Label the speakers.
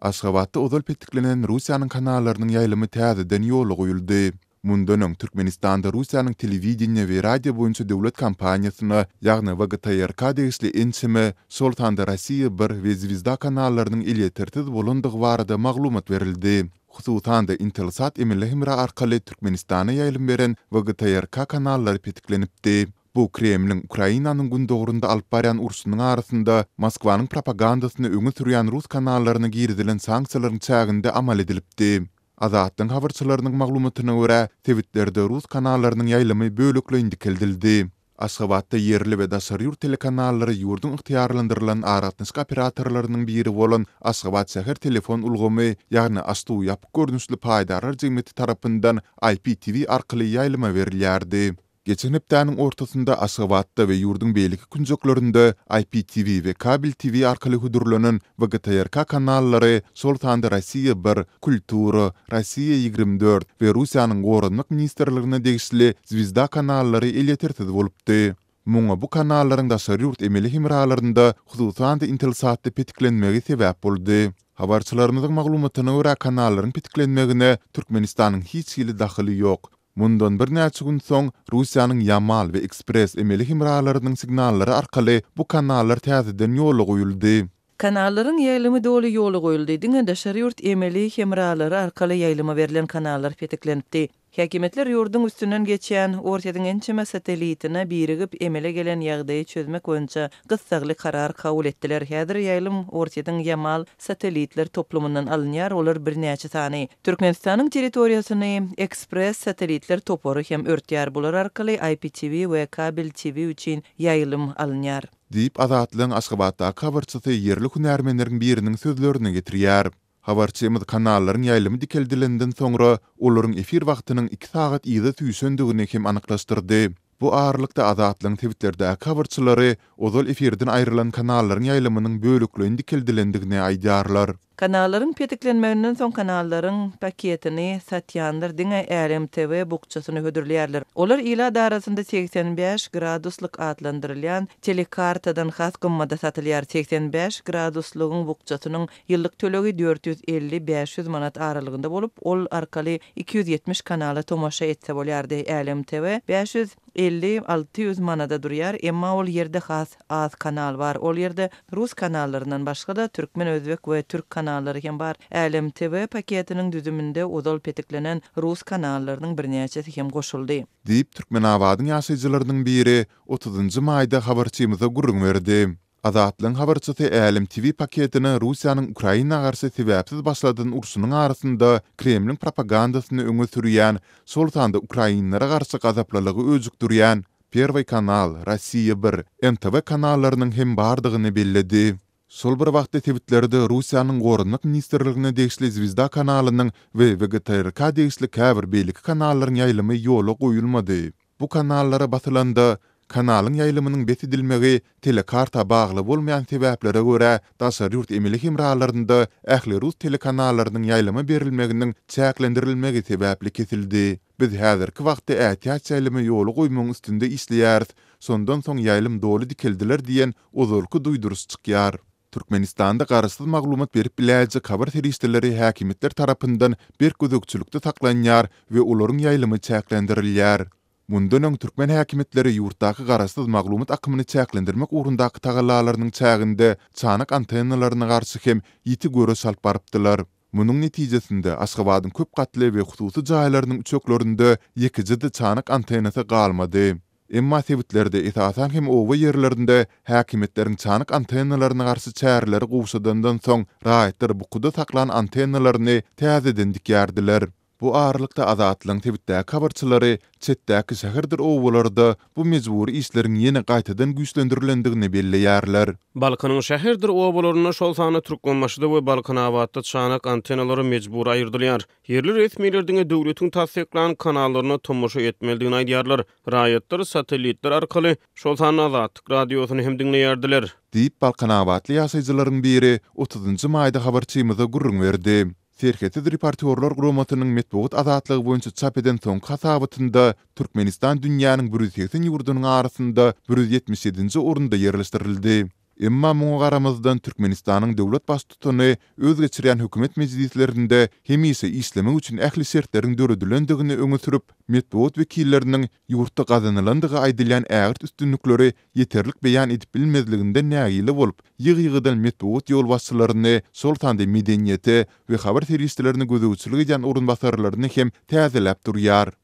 Speaker 1: Aşgabatda ozal petiklenen Russiýanyň kanallarynyň ýaýlymy täzeden ýola goýuldy. Mundan öň, Türkmenistanda Russiýanyň telewideniýe we radio boýunça döwlet kompaniýasyna, ýagny WGTRK degişli ençeme, şol sanda Rossiýa bir we Zwezda kanallarynyň elýetersiz bolandygy barada maglumat berildi. Hususan-da, Intelsat emeli hemra arkaly Türkmenistana ýaýlym beren WGTRK kanallary petiklenipdi. Bu Kremliň Ukrainanyň gündogarynda alyp barýan urşunyň arasynda Moskwanyň propagandasyny öňe sürýän rus kanallaryna girizilen sanksiýalaryň çäginde amal edilipdi. Azatlygyň habarçylarynyň maglumatyna görä, sebitlerde rus kanallarynyň ýaýlymy bölekleýin dikeldildi. Aşgabatda ýerli we daşary ýurt telekanallary ýurduň ygtyýarlandyrylan aragatnaşyk operatorlarynyň biri bolan Aşgabat şäher telefon ulgamy, ýagny AŞTU ýapyk görnüşli paýdarlar jemgyýeti tarapyndan IPTV arkaly ýaýlyma berilýärdi. Geçen hepdäniň ortasynda Aşgabatda we ýurduň beýleki künjeklerinde IPTV we kabel TV arkaly hödürlenen WGTRK kanallary, şol sanda Rossiýa bir, Kultura, Rossiýa 24 we Russiýanyň Goranmak ministrligine degişli Zwezda kanallary elýetersiz bolupdy. Muňa bu kanallaryň daşary ýurt emeli hemralarynda, hususan-da Intelsatda petiklenmegi sebäp boldy. Habarçylarymyzyň maglumatyna görä, kanallaryň petiklenmegine Türkmenistanyň hiç hili dahyly ýok. Mundan birnäçe gün soň, Russiýanyň Ýamal we Ekspress emeli hemralarynyň signallary arkaly bu kanallar täzeden ýola goýuldy.
Speaker 2: Kanallaryň ýaýlymy doly ýola goýuldy, diňe daşary ýurt emeli hemralary arkaly ýaýlyma berlen kanallar petiklenipdi. Häkimiýetler ýurduň üstünden geçýän Orsýetiň ençeme satellitine birigip emele gelen ýagdaýy çözmek boýunça gyssagly karar kabul etdiler. Häzir ýaýlym Orsýetiň Ýamal satellitler toplumyndan alynýar, olar birnäçe sany. Türkmenistanyň territoriýasyny Ekspress satellitler topary hem örtýär, bular arkaly IPTV we kabel TV üçin ýaýlym alynýar.
Speaker 1: Diýip, Azatlygyň Aşgabatdaky habarçysy ýerli hünärmenleriň biriniň sözlerini getirýär. Habarçymyz kanallaryň ýaýlymy dikeldilenden soňra, olaryň efir wagtynyň iki sagat yza süýşendigini hem anyklaşdyrdy. Bu aralykda, Azatlygyň sebitlerdäki habarçylary ozal efirden aýrylan kanallaryň ýaýlymynyň bölekleýin dikeldilendigini aýdýarlar.
Speaker 2: Kanallaryň petiklenmeginden soň kanallaryň paketini satýanlar diňe Älem TV bukjasyny hödürleýärler. Olar ilat arasynda 85 graduslyk atlandyrylýan telekartadan has gymmada satylýar. 85 graduslygyň bukjasynyň Ýyllyk tölegi 450, 500 manat aralygynda bolup, ol arkaly 270 kanala tomaşa etse bolýardy. Älem TV 550, 600 manada durýar, emma ol ýerde has az kanal bar. Ol ýerde rus kanallaryndan başga-da, türkmen, özbek we türk kanallary hem bar. Älem TV paketiniň düzüminde ozal petiklenen rus kanallarynyň birnäçesi hem goşuldy.
Speaker 1: Diýip, Türkmenabadyň ýaşaýjylarynyň biri otuzynjy maýda habarçymyza gürrüň berdi. Azatlygyň habarçysy Älem TV paketine Russiýanyň Ukraina garşy sebäpsiz başladan urşunyň arasynda Kremliň propagandasyny öňe sürýän, şol sanda ukrainlere garşy gazaplylygy öjükdirýän Perwoý kanal, Rossiýa bir, NTV kanallarynyň hem bardygyny belledi. Şol bir wagtda sebitlerde Russiýanyň Goranmak ministrligine degişli Zwezda kanalynyň we WGTRK degişli käbir beýleki kanallaryň ýaýlymy ýola goýulmady. Bu kanallara basylanda, kanalyň ýaýlymynyň bes edilmegi telekarta bagly bolmaýan sebäplere görä daşary ýurt emeli hemralarynda ähli rus telekanallarynyň ýaýlyma berilmeginiň çäklendirilmegi sebäpli kesildi. Biz häzirki wagtda ätiýaç ýaýlymy ýola goýmagyň üstünde işleýäris, şondan soň ýaýlym doly dikeldiler diýen ozalky duýduryş çykýar. Türkmenistanda garaşsyz maglumat berip biläýjek habar serişdeleri häkimiýetler tarapyndan berk gözegçilikde saklanýar we olaryň ýaýlymy çäklendirilýär. Mundan öň türkmen häkimiýetleri ýurtdaky garaşsyz maglumat akymyny çäklendirmek ugrundaky tagallalarynyň çäginde çanak antennalaryna garşy hem ýiti göreş alyp barypdylar. Munuň netijesinde, Aşgabadyň köp gatly we hususy jaýlarynyň üçeklerinde ýekeje-de çanak antennasy galmady. Emma sebitlerde, esasan hem oba ýerlerinde häkimiýetleriň çanak antennalaryna garşy çäreleri gowşadandan soň, raýatlar bukuda saklan antennalaryny täzeden dikýärdiler. Bu aralykda Azatlygyň sebitdäki habarçylary çetdäki şäherdir obalarda bu mejbury işleriň ýene gaýtadan güýçlendirilendigini belleýärler.
Speaker 3: Balkanyň şäherdir obalarynda, şol sanda Türkmenbaşyda we Balkanabatda çanak antennalary mejbury aýyrdylýar. Ýerli resmiler diňe döwletiň tassyklan kanallaryna tomaşa etmelidigini aýdýarlar. Raýatlar satellitler arkaly, şol sanda Azatlyk Radiosyny hem diňleýärdiler.
Speaker 1: Diýip, balkanabatly ýaşaýjylaryň biri otuzynjy maýda habarçymyza gürrüň berdi. Serhetsiz reportýorlar guramasynyň metbugat azatlygy boýunça çap eden soňky hasabatynda Türkmenistan dünýäniň 180 ýurdunyň arasynda 177-nji orunda ýerleşdirildi. Emma muňa garamazdan Türkmenistanyň döwlet baştutany öz geçirýän hökümet mejlislerinde hemişe işlemek üçin ähli şertleriň döredilendigini öňe sürüp, metbugat wekilleriniň ýurtda gazanylandygy aýdylýan ägirt üstünlikleri ýeterlik beýan edip bilmezliginden nägile bolup, ýygy-ýygydan metbugat ýolbaşçylaryny, şol sanda medeniýete we habar serişdelerine gözegçilik edýän orunbasarlaryny hem täzeläp durýar.